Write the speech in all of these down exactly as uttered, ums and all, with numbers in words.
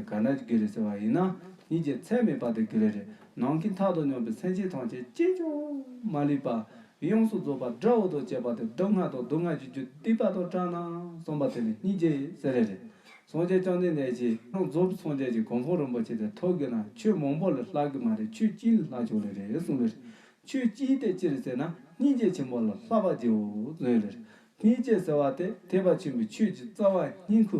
ག་འདྲ་ཅིག་དགེ་རེད་ཟེར་བ་ཡིན་ན། སྙིང་རྗེ་ཚད་མེད་པ་དེ་དགེ་ལེགས་རེད། ནམ་མཁའི་མཐའ་དང་མཉམ་པའི་སེམས་ཅན་ཐམས་ཅད་ཅི་བྱུང་མ་ལུས་པ། ཡོངས་སུ་རྫོགས་པ་དགྲ་བོ་དང་བཅས་པ་དེ་སྡུག་བསྔལ་དང་སྡུག་བསྔལ་གྱི་རྒྱུ་སྡིག་པ་དང་བྲལ་ན་བསམ་པ་དེ་ནི་སྙིང་རྗེ་ཟེར་ལེ་རེད། སངས་རྒྱས་བཅོམ་ལྡན་འདས་ཀྱིས་རང་རྫོགས་པའི་སངས་རྒྱས་ཀྱི་གོ་འཕང་རིན་པོ་ཆེ་དེ་ཐོབ་དགོས་ན་ཆོས་མང་པོ་ལས་བསླབ་དགོས་མ་རེད། ཆོས་གཅིག་ལས་བསླབ་ཆོག་ལེ་རེད་གསུངས་ལེ་རེད། ཆོས་གཅིག་དེ་ཅི་རེད་ཟེར་ན་སྙིང་རྗེ་ཆེན་པོ་ལ་བསླབ་པ་བགྱིའོ་གསུངས་ཡོད་ལེ་རེད། སྙིང་རྗེ་ཟེར་བ་དེ་ཐེག་པ་ཆེན་པོའི་ཆོས་ཀྱི་རྩ་བ་སྙིང་ཁུ་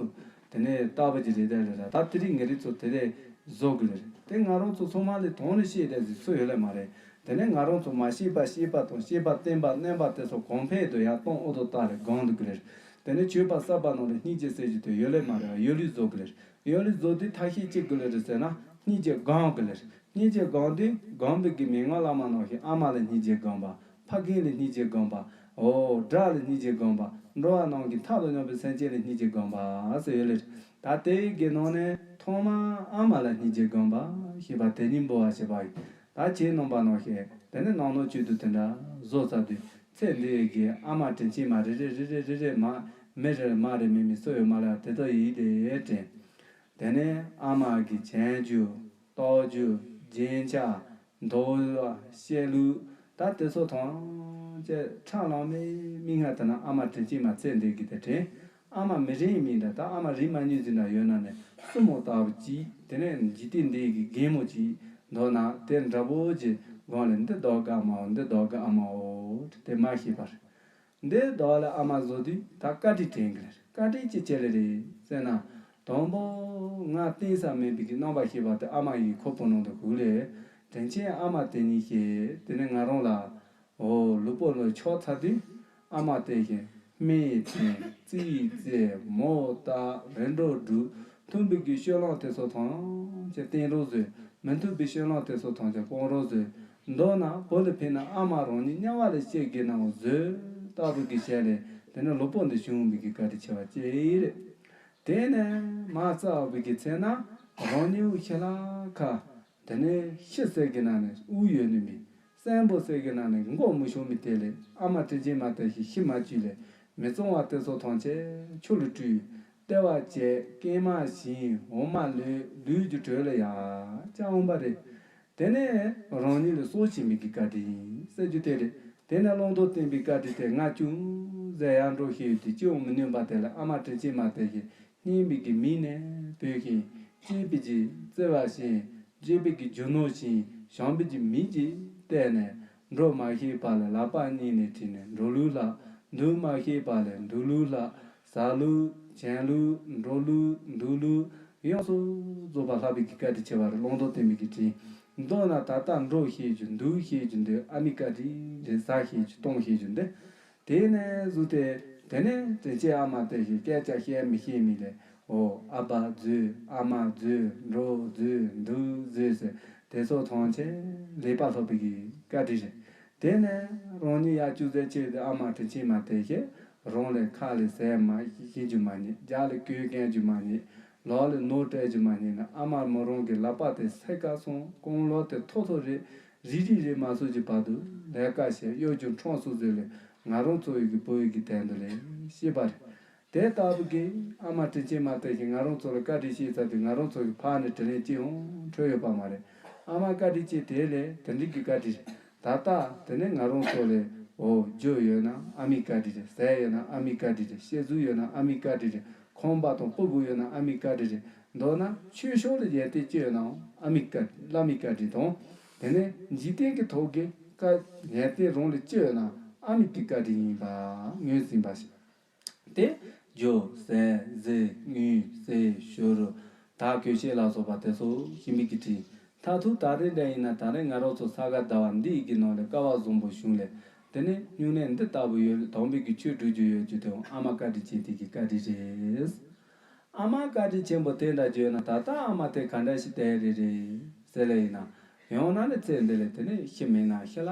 དེ་ནས་ལྟ་བུ་ཅིག་རེད་དེ་ལེ་རེད། ད་དེ་རིང་ངེད་རིགས་ཚོ་དེ་རེད་བཟོ་དགོས་ལེ་རེད། དེ་ང་རང་ཚོ་ཚང་མ་ལས་དོན་ལ་ཤེས་བསྡད་ཟིག་སུ་ཡོད་ལེ་མ་རེད། དེ་ནས་ང་རང་ཚོ་མ་ཤེས་པ་ཤེས་པ་དང་ཤེས་པ་བསྟན་པ་གནོན་པ་དེ་ཚོ་གོང་འཕེལ་དུ་ཡར་གཏོང་ཨོ་དོ་ཏ་རེ་སྒང་དུ་དགོས་ལེ་རེད། དེ་ནས་ཆོས་པ་གསར་པ་ནང་ལ་སྙིང་རྗེ་ཟེར་རྒྱུ་དེ་ཡོད་ལེ་མ་རེད། ཡོད་ལེ་བཟོ་དགོས་ལེ་རེད། ཡོད་ལེ་བཟོ་དུས་ཐབས་ཤེས་ཅི་དགོས་ལེ་རེད་ཟེར་ན་སྙིང་རྗེ་སྒང་དགོས་ལེ་རེད། སྙིང་རྗེ་སྒང་དུས་སྒང་པའི་གི་མན་ངག་བླ་མ་ནང་བཞིན་ཨ་མ་ལ་སྙིང་རྗེ་སྒང་པ། ཕ་རྒན་ལ་སྙིང་རྗེ་སྒང་པ། འོ་དགྲ་ལ་སྙིང་རྗེ་སྒང་པ། འགྲོ་བ་རྣམས་ཀྱི་མཐའ་དང་མཉམ་པའི་སེམས་ཅན་ལ་སྙིང་རྗེ་སྒང་པ་ཟེར་ཡོད་ལེ་རེད། ད་དེའི་གི་ནང་ནས་ཐོག་མ་ཨ་མ་ལ་སྙིང་རྗེ་སྒང་པ་ཞེས་པ་དེ་ཉིད་འབུལ་བ་ཞེས་པ་ཡིན། ད་ཁྱེད་རྣམ་པ་ནང་བཞིན་དེ་ནས་ནང་ནང་བཅུད་དུ་དེ་འདྲ་བཟོ་ཚར་དུས་ཚེ་འདིའི་གི་ཨ་མ་དྲིན་ཆེན་མ་རེ་རེ་རེ་རེ་རེ་རེ་མ་མི་རེ་མ་རེ་མི་མི་སུ་ཡོད་མ་ལ་དེ་དག་ཡིད་དེ་དྲན། དེ་ནས་ཨ་མ་གི་བྱམས་སྐྱོང་། རྟོག་འཇུག་རྒྱན་ཆ། འདུལ་བ། བཤད་ལུགས། ད་དེ་ཚོ་ཐམས་ཅད་ཁྲ་ལམ་མེ་མིག་སྔ་དེ་ན་ཨ་མ་དྲིན་ཆེན་མ་ཚེ་འདི་གི་དེ་དྲན། ཨ་མ་མི་རིང་མིན་འདྲ་ད་ཨ་མ་རིང་མ་ཉུང་ཟིན་འདྲ་ཡོད་ན་ནི་སྲུ་མོ་ལྟ་བུ་གཅིག་དེ་ནས་འཇིག་རྟེན་འདི་གི་རྒན་མོ་གཅིག་འདུག་ན་དེ་འདྲ་པོ་གི་སྒང་ལ་འདི་བདག་གི་ཨ་མའོ་འདི་བདག་གི་ཨ་མའོ་དེ་མ་ཤེས་པར། འདི་བདག་ལ་ཨ་མ་བཟོ་དུས་ད་བཀའ་དྲིན་དྲན་གི་རེད། བཀའ་དྲིན་ཅི་བྱས་ལེ་རེད་ཟེར་ན། དང་པོ་ང་གཏན་ས་མེད་པའི་གི་རྣམ་པ་ཤེས་པ་དེ་ཨ་མ་ཡི་ཁོག་པའི་ནང་དུ་ཧུག་ལེ། དྲིན་ཆེན་ཨ་མ་དེ་ཉིད་ཤེས་དེ་ནས་ང་རང་ལ་འོ་ལུས་པོ་ལ་ཆགས་ཚར་དུས་ཨ་མ་དེ་བཞིན་སྨན་ཡི་འཐེན་རྩིས་ཡི་རྩེ་མོ་བཏགས་རིམ་གྲོ་སྒྲུབ་མཐུན་པའི་གི་སྤྱོད་ལམ་དེ་ཚོ་ཐམས་ཅད་བསྟེན་རོགས་ཟེར། མི་མཐུན་པའི་སྤྱོད་ལམ་དེ་ཚོ་ཐམས་ཅད་སྤོང་རོགས་ཟེར། མདོར་ན་བུ་ལ་ཕན་ན་ཨ་མ་རང་ཉིད་དམྱལ་བ་ལས་སྐྱེ་དགོས་ནའང་བཟོད་ལྟ་བུ་གི་ཞལ་ལས་དེ་ནས་ལུས་པོ་འདི་བྱུང་བའི་གི་བཀའ་དྲིན་ཆེ་བ་ཅིག་རེད། དེ་ནས་མ་རྩ་བའི་གི་ཚེ་ན་རང་ཉིད་ཤི་ལ་ཁ་དེ་ནས་ཤི་ཟེར་གི་ན་ནས་དབུགས་ཡོད་ནི་མེད། གསོན་པོ་ཟེར་གི་ན་ནས་མགོ་མི་ཤོང་མི་དེ་ལས་ཨ་མ་དྲིན་ཆེན་མ་དེ་ཞིག་ཤི་མ་བཅུག་ལས་མི་གཙང་བ་དེ་ཚོ་ཐམས་ཅད་ཆུ་ལ་བཀྲུས། ལྟེ་བ་བཅད། སྐེད་མ་བྱིན། འོ་མ་ལོས། ལུས་ཀྱི་དྲོད་ལ་ཡ་ཅང་འོང་པ་རེད། དེ་ནས་རང་ཉིད་ལ་སྲོག་བྱིན་པའི་གི་བཀའ་དྲིན་ཟེར་རྒྱུ་དེ་རེད། དེ་ནས་བླང་དོར་བསྟན་པའི་བཀའ་དྲིན་དེ་ང་ཅུང་ཟད་ཡར་འགྲོ་ཤེས་ཡོད་དེ་ཅི་ཡང་མི་ནུས་པ་དེ་ལ་ཨ་མ་དྲིན་ཆེན་མ་དེ་ཞིག་སྙིང་པའི་གི་མིག་ནས་བོས་ཤིང་གཅེས་པའི་གི་བརྩེ་བ་བཞིན་གཅེས་པའི་གི་རྒྱུ་ནོར་བཞིན་བྱམས་པའི་གི་མིག་གིས་བལྟས་ནས་འགྲོ་མ་ཤེས་པ་ལ་ལག་པ་གཉིས་ནས་བྲིས་ནས་འགྲོ་ལུགས་ལྷག་འདུག་མ་ཤེས་པ་ལ་འདུག་ལུགས་ལྷག་ཟ་ལུགས་བྱམས་ལུགས་འགྲོ་ལུགས་འདུག་ལུགས་ཡོངས་སུ་རྫོགས་པ་ལྷག་པའི་གི་བཀའ་དྲིན་ཆེ་བ་རེད། བླང་དོར་བསྟན་པའི་གི་དྲིན། མདོར་ན་ད་ལྟ་འགྲོ་ཤེས་རྒྱུ་འདུག་ཤེས་རྒྱུ་འདི་ཨ་མའི་བཀའ་དྲིན་རེད། ཟ་ཤེས་རྒྱུ་བཏུང་ཤེས་རྒྱུ་འདི། དེ་ནས་བཟུང་སྟེ་དེ་ནས་དྲིན་ཆེན་ཨ་མ་དེ་ཞིག་སྐད་ཆ་བཤད་མི་ཤེས་མི་ལས་འོ་ཨ་ཕ་བཟོས་ཨ་མ་བཟོས་འགྲོ་བཟོས་འདུག་བཟོས་ཟེར་དེ་ཚོ་ཐམས་ཅད་ལེགས་པ་ལྷག་པའི་གི་བཀའ་དྲིན་རེད། དེ་ནས་རང་ཉིད་ཡར་བཅུག་ཟེར་ཆེད་དུ་ཨ་མ་དྲིན་ཆེན་མ་དེ་ཞིག་རང་ལས་ཁ་ལས་ཟས་མ་ཤེས་རྒྱུ་མ་རྙེད། རྒྱབ་ལ་གོས་གྱོན་རྒྱུ་མ་རྙེད། ལག་ལ་ནོར་སྤྲད་རྒྱུ་མ་རྙེད་ན་ཨ་མ་མོ་རང་གི་ལག་པ་དེ་སེ་ཀ་སོང་རྐང་ལག་དེ་ཐོ་ཐོ་རེད། རིལ་རིལ་རེད་མ་སོང་གི་བར་དུ་ལས་ཀ་བྱས་གཡོ་སྒྱུ་འཕྲང་སོ་ཟེར་ལས་ང་རང་ཚོ་ཡི་གི་བུ་ཡི་གི་དོན་དུ་ལས་ཤེས་པ་རེད། དེ་ལྟ་བུ་གི་ཨ་མ་དྲིན་ཆེན་མ་དེ་ཞིག་ང་རང་ཚོ་ལ་བཀའ་དྲིན་ཆེ་ཚར་དུས་ང་རང་ཚོ་གི་ཕར་ནས་དྲིན་ལན་ཅི་ཡང་འཕྲོད་ཡོད་པ་མ་རེད། ཨ་མ་བཀའ་དྲིན་ཆེ་དེ་ལས་དེ་འདྲའི་གི་བཀའ་དྲིན་རེད། ད་ལྟ་དེ་ནས་ང་རང་ཚོ་ལས་འོ་རྒྱུ་ཡོད་ན་ཨ་མའི་བཀའ་དྲིན་རེད། ཟས་ཡོད་ན་ཨ་མའི་བཀའ་དྲིན་རེད། ཤེས་ཚུལ་ཡོད་ན་ཨ་མའི་བཀའ་དྲིན་རེད། ཁང་པ་དང་སྤུ་གུ་ཡོད་ན་ཨ་མའི་བཀའ་དྲིན་རེད། མདོར་ན་ཆོས་ཕྱོགས་ལ་ཡོན་ཏན་ཅི་ཡོད་ནའང་ཨ་མའི་བཀའ་དྲིན་བླ་མའི་བཀའ་དྲིན་དང་། དེ་ནས་འཇིག་རྟེན་གྱི་ཐོག་གི་བཀའ་ཡོན་ཏན་རང་ལ་ཅི་ཡོད་ན་ཨ་མའི་གི་བཀའ་དྲིན་ཡིན་པ་ངོས་ཟིན་པ་ཞིག་དེ་ཇོ་ཟན་ཟེ་དངུལ་ཟེ་ཞོ་རུ་དར་གོས་ཤེས་ལ་སོགས་པ་དེ་ཚོ་ཤིང་པའི་གི་དྲིན། མཐར་ཐུག་ད་རེས་འདྲ་ཡིན་ན་ད་རེས་ང་རང་ཚོ་ས་ག་ཟླ་བ་འདི་ཡི་གི་ནང་ལ་སྐལ་བ་བཟང་པོ་བྱུང་ལས་དེ་ནས་སྨྱུང་གནས་འདི་ལྟ་བུ་ཡོད་ལ་དམ་པའི་གི་ཆོས་སྒྲུབ་རྒྱུ་ཡོད་རྒྱུ་དེའང་ཨ་མ་བཀའ་དྲིན་ཅན་དེ་གི་བཀའ་དྲིན་རེད། ཨ་མ་བཀའ་དྲིན་ཆེན་པོ་དེ་འདྲ་བརྗོད་ན་ད་ལྟ་ཨ་མ་དེ་ག་འདྲ་ཞིག་བསྡད་རེད་རེད་ཟེར་ལེ་ཡིན་ན། ཡང་ན་ནི་ཚེ་འདི་ལས་དེ་ནས་ཤི་མེད་ན་ཤི་ལ་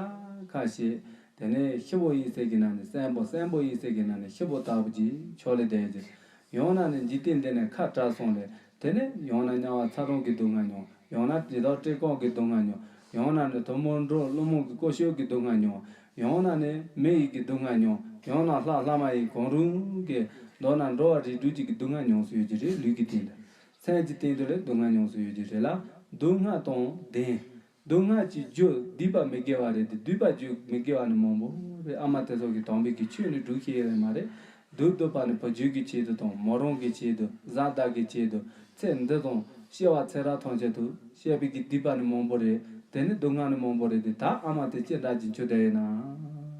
ཁ་ཤས། དེ་ནས་ཤི་བོ་ཡིན་ཟེར་གི་ན་ནི་གསོན་པོ་གསོན་པོ་ཡིན་ཟེར་གི་ན་ནི་ཤི་བོ་ལྟ་བུ་ཅིག་ཆོག་ལེ་བསྡད་ཀྱི། ཡང་ན་ནི་འཇིག་རྟེན་འདི་ནས་ཁ་བྲལ་སོང་ལས་དེ་ནས་ཡང་ན་དམྱལ་བ་ཚ་གྲང་གི་སྡུག་བསྔལ་མྱོང་། ཡང་ན་དྲི་དང་བཀྲེས་སྐོམ་གྱི་སྡུག་བསྔལ་མྱོང་། ཡང་ན་ནི་དུ་མ་འགྲོ་ཀླུ་མོ་གི་སྐུ་གཤོག་གི་སྡུག་བསྔལ་མྱོང་། ཡང་ན་ནི་མི་ཡི་གི་སྡུག་བསྔལ་མྱོང་། ཡང་ན་ལྷ་ལྷ་མ་ཡིན་གང་རུང་གི་མདོར་ན་འགྲོ་བ་རིགས་དྲུག་ཅིག་གི་སྡུག་བསྔལ་མྱོང་སྲིད་ཀྱི་རེད། ལུས་ཀྱི་སྟེང་དུ། སེམས་ཀྱི་སྟེང་དུ་ལས་སྡུག་བསྔལ་མྱོང་སྲོལ་ཡོད་ཀྱི་རེད་ལ། སྡུག་བསྔལ་དང་ལྡན། སྡུག་བསྔལ་གྱི་རྒྱུ་སྡིག་པ་མི་དགེ་བ་རེད་དེ། སྡིག་པ་རྒྱུ་མི་དགེ་བ་ནི་མང་པོ་རེད། ཨ་མ་དེ་ཚོ་གིས་དམ་པའི་གི་ཆོས་ནི་སྒྲུབ་ཤེས་ཡོད་མ་རེད། སྡུག་སྡུག་པ་ནི་བུ་རྒྱུད་ཀྱི་ཆེད་དུ་དང་། མོ་རང་གི་ཆེད་དུ། བཟའ་ཟླ་གི་ཆེད་དུ། ཚེ་འདི་དང་སྐྱེ་བ་ཚེ་རབས་ཐམས་ཅད་དུ་བྱས་པའི་གི་སྡིག་པ་ནི་མང་པོ་རེད། དེ་ནི་སྡུག་བསྔལ་ནི་མང་པོ་རེད་དེ། ད་ཨ་མ་དེ་ཅི་འདྲ་གྱི་འགྱུར་བསྡད་ཡོད་ན་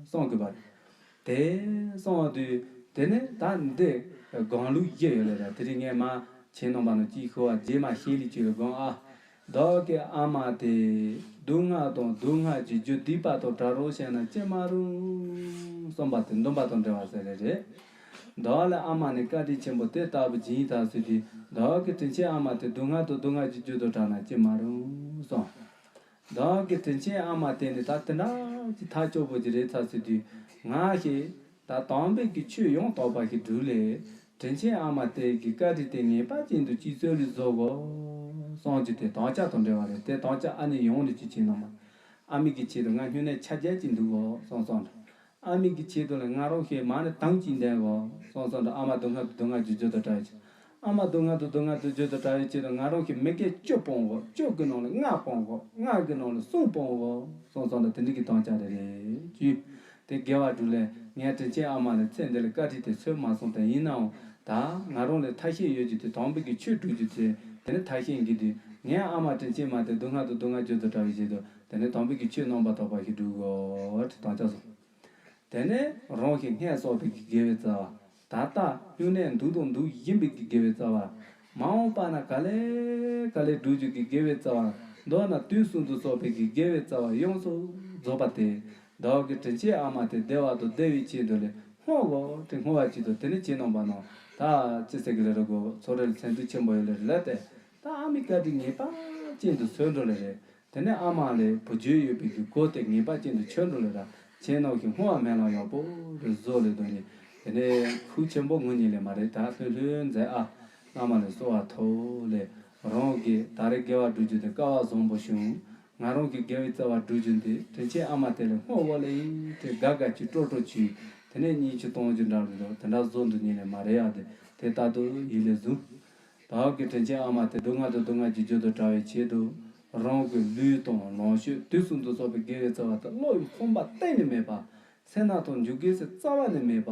བསམ་དགོས་པ་རེད། དེ་སོང་བ་དུས་དེ་ནས་ད་འདི་སྒང་ལུགས་བཞི་ཡོད་ལ། ད་དེ་རིང་ངས་མ་ཁྱེད་རྣམ་པ་ནང་གཅིག་ཤོད་པ། རྗེས་མ་ཤེས་ལེ་གཅིག་ལ་དགོངས་ཨ། བདག་གི་ཨ་མ་དེ་སྡུག་བསྔལ་དང་སྡུག་བསྔལ་གྱི་རྒྱུ་སྡིག་པ་དང་བྲལ་རོགས་བྱས་ན་ཅི་མ་རུང་། གསུངས་པ་དེ་འདུན་པ་དང་འབྲེལ་བ་ཟེར་རེད། བདག་ལ་ཨ་མ་ནི་བཀའ་དྲིན་ཆེན་པོ་དེ་ལྟ་བུ་བྱིན་ད་ཟེར་དུས། བདག་གི་དྲིན་ཆེན་ཨ་མ་དེ་སྡུག་བསྔལ་དང་སྡུག་བསྔལ་གྱི་རྒྱུ་དང་བྲལ་ན་ཅི་མ་རུང་གསུངས། བདག་གི་དྲིན་ཆེན་ཨ་མ་དེ་ནི་ད་དེ་འདྲ་ཅིག་ཐག་ཆོད་པོ་ཅིག་རེད་ཚར་ཟེར་དུས། ང་ཞིག་ད་དམ་པའི་གི་ཆོས་ཡང་དག་པ་ཞིག་སྒྲུབ་ལས། དྲིན་ཆེན་ཨ་མ་དེ་གི་བཀའ་དྲིན་དེ་ངེས་པར་ཅན་དུ་ཅིག་སྩོལ་ལེ་བཟོ་དགོས་གསུངས་རྒྱུ་དེ་དམ་བཅའ་དང་འབྲེལ་བ་རེད། དེ་དམ་བཅའ་ཨ་ནི་ཡོང་ནས་ཅིག་བྱས་ན་མ། ཨ་མའི་གི་ཆེད་དུ་ང་སྨྱུང་གནས་ཆ་བརྒྱད་ཅིག་འདུག་གོ་གསུངས་སོང་། ཨ་མའི་གི་ཆེད་དུ་ལ་ང་རང་ཞིག་མ་ནི་དང་ཅིག་འདེང་གོ་གསུངས་སོང་། ཨ་མ་སྡུག་བསྔལ་དང་སྡུག་བསྔལ་གྱི་རྒྱུ་དང་བྲལ་བའི་ཆེད། ཨ་མ་སྡུག་བསྔལ་དང་སྡུག་བསྔལ་གྱི་རྒྱུ་དང་བྲལ་བའི་ཆེད་དུ་ང་རང་ཞིག་མི་སྐད་བཅུ་སྤོང་གོ། བཅུ་གི་ནང་ལ་ལྔ་སྤོང་གོ། ལྔ་གི་ནང་ལ་གསུམ་སྤོང་གོ་གསུངས་སོང་། དེ་འདྲ་གི་དམ་བཅའ་དེ་རེད་ཅིག། དེ་དགེ་བ་སྒྲུབ་ལས་ངས་དྲིན་ཆེན་ཨ་མ་ལ་ཚེ་འདི་ལ་བཀའ་དྲིན་དེ་སྩོལ་མ་སོང་། དེ་ཡིན་ནའང་ད་ང་རང་ལ་ཐར་ཤེས་ཡོད་རྒྱུ་དེ་དམ་པའི་གི་ཆོས་སྒྲུབ་རྒྱུ་དེ། དེ་ནི་ཐར་ཤེས་ཀྱི་དུས་ངས་ཨ་མ་དྲིན་ཆེན་མ་དེ་སྡུག་བསྔལ་དང་སྡུག་བསྔལ་རྒྱུ་དང་བྲལ་བའི་ཆེད་དུ་དེ་ནི་དམ་པའི་གི་ཆོས་རྣམ་པར་དག་པ་ཞིག་སྒྲུབ་དགོས་དེ་དམ་བཅའ་སོང་། དེ་ནས་རང་གི་སྔར་བསགས་པའི་གི་དགེ་བའི་རྩ་བ། ད་ལྟ་སྨྱུང་གནས་འདུག་དང་འདུག་བཞིན་པའི་གི་དགེ་བའི་རྩ་བ། མ་འོངས་པ་ན་ག་ལེ་ག་ལེ་སྒྲུབ་རྒྱུ་གི་དགེ་བའི་རྩ་བ། མདོར་ན་དུས་གསུམ་དུ་བསགས་པའི་གི་དགེ་བའི་རྩ་བ་ཡོངས་སུ་རྫོགས་པ་དེ། བདག་གི་དྲིན་ཆེན་ཨ་མ་དེ་བདེ་བ་དང་བདེ་བའི་ཆེད་དུ་ལས་བསྔོ་དགོས་དེ། བསྔོ་བ་ཆེད་དུ་དེ་ནི་ཁྱེད་རྣམ་པ་ནང་ད་ཅི་ཟེར་གི་ལེ་རེད་གོ། ཚོགས་རེ་ལ་ཚན་ཚུལ་ཆེན་པོ་ཡོད་ལེ་རེད་ལ། དེ་ད་ཨ་མའི་བཀའ་དྲིན་ངེས་པ་ཅན་དུ་སྩོལ་འགྲོ་ལེ་རེད། དེ་ནས་ཨ་མ་ལས་བུ་རྒྱུད་ཡོད་པའི་གི་སྒོ་དེ་ངེས་པ་ཅན་དུ་ཆོད་འགྲོ་ལེ་ར། ཁྱེད་རྣམས་ཀྱིས་བསྔོ་བ་སྨོན་ལམ་ཡག་པོ་རེ་བཟོ་ལེ་དོན་ནི། དེ་ནས་ཤུགས་ཆེན་པོ་ངུ་ཉིད་ལས་མ་རེད། ད་ལྷོད་ལྷོད་མཛད་ཨ། བླ་མ་ལ་གསོལ་བ་ཐོབ་ལས། རང་གིས་ད་རེས་དགེ་བ་སྒྲུབ་རྒྱུ་དེ་སྐལ་བ་བཟང་པོ་བྱུང་། ང་རང་གིས་དགེ་བའི་རྩ་བ་སྒྲུབ་རྒྱུ་འདི་དྲིན་ཆེན་ཨ་མ་དེ་ལ་བསྔོ་དགོས་ལེ་ཡིན་དེ་དགའ་དགའ་གྱིས་སྤྲོ་སྤྲོ་གྱིས། དེ་ནས་སྙིང་རྗེ་གཏོང་རྒྱུ་འདྲ་རེད་འདུག། དེ་འདྲ་བཟོ་འདུག་ཉིད་ལས་མ་རེད་ཨ། དེ་དེ་ལྟ་དུ་ཡིད་ལས་བཟུང་། བདག་གི་དྲིན་ཆེན་ཨ་མ་དེ་སྡུག་བསྔལ་དང་སྡུག་བསྔལ་གྱི་རྒྱུ་དང་བྲལ་བའི་ཆེད་དུ། རང་གི་ལུས་དང་ལོངས་སྤྱོད་དུས་གསུམ་དུ་བསགས་པའི་དགེ་བའི་རྩ་བ་དེ་བློ་ཡི་ཁོམ་པ་གཏན་ནས་མེད་པ། སེར་སྣ་དང་འཇུག་སྐལ་ཟེར་རྩ་བ་ནས་མེད་པ།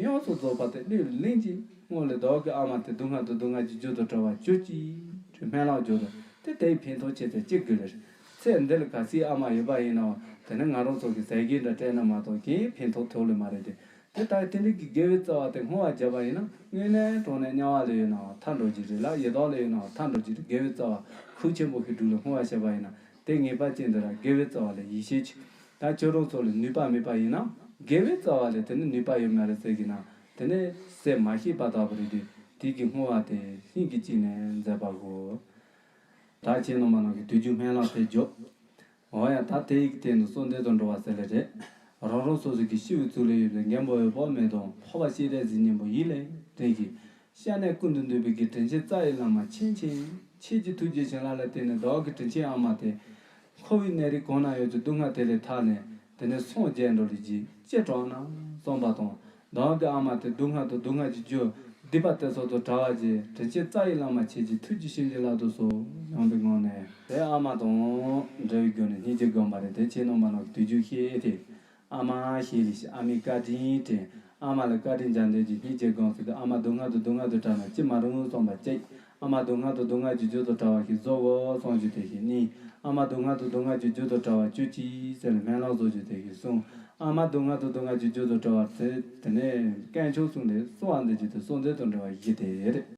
ཡོངས་སུ་རྫོགས་པ་དེ་གླེང་གླེང་གྱིས་བསྔོ་ལེ། བདག་གི་ཨ་མ་དེ་སྡུག་བསྔལ་དང་སྡུག་བསྔལ་གྱི་རྒྱུ་དང་བྲལ་བར་གྱུར་ཅིག་སྨོན་ལམ་བརྗོད་དོ། དེ་དེའི་ཕན་ཐོགས་ཆེ་ཚད་ཅི་དགོས་ལེ། ཚེ་འདི་ལ་གལ་སྲིད་ཨ་མ་ཡོད་པ་ཡིན་ནའང་དེ་ནི་ང་རང་ཚོ་གི་ཟས་གོས་འདྲ་སྤྲད་ན་མ་གཏོགས་གཞན་ཕན་ཐོགས་ཐོགས་ལེ་མ་རེད་དེ། དེ་ལྟར་དེ་འདྲ་གི་དགེ་བའི་རྩ་བ་དེ་བསྔོ་བ་བརྒྱབ་པ་ཡིན་ན། དངོས་གནས་དྲང་གནས་དམྱལ་བ་ལ་ཡོད་ནའང་ཐར་འགྲོ་རྒྱུ་རེད་ལ། ཡི་དྭགས་ལ་ཡོད་ནའང་ཐར་འགྲོ་རྒྱུ་རེད། དགེ་བའི་རྩ་བ་ཤུགས་ཆེན་པོ་ཞིག་སྒྲུབ་ལ་བསྔོ་བ་བྱས་པ་ཡིན་ན། དེ་ངེས་པར་ཅན་དུ་ར་དགེ་བའི་རྩ་བ་ལ་ཡིད་ཆེས་ཆེ། ད་ཁྱོད་རང་ཚོ་ལ་ནུས་པ་མེད་པ་ཡིན་ན། དགེ་བའི་རྩ་བ་ལ་དེ་ནི་ནུས་པ་ཡོད་མ་རེད་ཟེར་གྱི་ན། དེ་ནི་ཟེར་མ་ཤེས་པ་ལྟ་བུ་རེད་དུས། དེ་གི་བསྔོ་བ་དེ་ཤིན་གྱི་ཅིག་ནས་མཛད་པ་གོ། ད་ཁྱེད་རྣམ་པ་རྣམས་ཀྱིས་དུས་རྒྱུན་སྨོན་ལམ་དེ་རྒྱོབ། འོ་ཡ། ད་དེ་ཡི་སྟེང་དུ་གསོལ་འདེབས་དང་འགྲོ་བ་ཟེར་ལེ་རེད། རང་རང་སོ་སོ་གི་སྤྱི་བོའི་གཙུག་ལས་ཡོད་པའི་མགོན་པོ་འོད་དཔག་མེད་དང་འཕགས་པ་སྤྱན་རས་གཟིགས་མཉམ་པོ་ཡིད་ལ་དྲན་ཞིང་། ཤ་གནད་ཀུན་ཏུ་འདུས་པའི་གི་དྲིན་ཅན་རྩ་བའི་བླ་མ་མཁྱེན་ཅིང་། ཁྱེད་ཀྱི་ཐུགས་རྗེ་བྱིན་རླབས་ལ་བརྟེན་ནས་བདག་གི་དྲིན་ཅན་ཨ་མ་དེ། འཁོར་བའི་གནས་རིས་གང་ན་ཡོད་ཀྱི་སྡུག་བསྔལ་དེ་ལས་ཐར་ནས། དེ་ནས་སངས་རྒྱས་འགྲོ་ལས་ཀྱི་ཅི་དྲག་ན་བསམ་པ་དང་། བདག་གི་ཨ་མ་དེ་སྡུག་བསྔལ་དང་སྡུག་བསྔལ་གྱི་རྒྱུ་སྡིག་པ་དེ་ཚོ་དང་བྲལ་བར་བྱེད། དྲིན་ཅན་རྩ་བའི་བླ་མ་ཁྱེད་ཀྱི་ཐུགས་ཀྱི་བྱིན་གྱིས་བརླབ་ཏུ་གསོལ་སྙམ་པའི་ངང་ནས། དེ་ཨ་མ་དང་འབྲེལ་བའི་སྒོ་ནས་སྙིང་རྗེ་སྒོམ་པ་རེད་དེ། ཁྱེད་རྣམ་པ་རྣམས་ཀྱིས་དུས་རྒྱུན་བཤད་དེ། ཨ་མ་ཞེས་ལས་ཤིག། ཨ་མའི་བཀའ་དྲིན་དྲན། ཨ་མ་ལ་བཀའ་དྲིན་སྦྱར་འདོད་ཀྱི་སྙིང་རྗེ་སྒོམ་ཟེར་དུས། ཨ་མ་སྡུག་བསྔལ་དང་སྡུག་བསྔལ་དུ་བྲལ་ན་ཅི་མ་རུང་བསམ་པ་གཅིག། ཨ་མ་སྡུག་བསྔལ་དང་སྡུག་བསྔལ་གྱི་རྒྱུ་དང་བྲལ་བ་ཞིག་བཟོ་དགོས་གསུང་རྒྱུ་དེ་ཞིག་གཉིས། ཨ་མ་སྡུག་བསྔལ་དང་སྡུག་བསྔལ་གྱི་རྒྱུ་དང་བྲལ་བར་གྱུར་ཅིག་ཟེར་ནས་སྨོན་ལམ་བཟོ་རྒྱུ་དེ་ཞིག་གསུམ། ཨ་མ་སྡུག་བསྔལ་དང་སྡུག་བསྔལ་གྱི་རྒྱུ་དང་བྲལ་བར་ཟེར། དེ་ནས་དཀོན་མཆོག་གསུམ་ལས་གསོལ་བ་འདེབས་རྒྱུ་དེ་གསོལ་འདེབས་དང་འབྲེལ་བ་བཞི་དེ་རེད།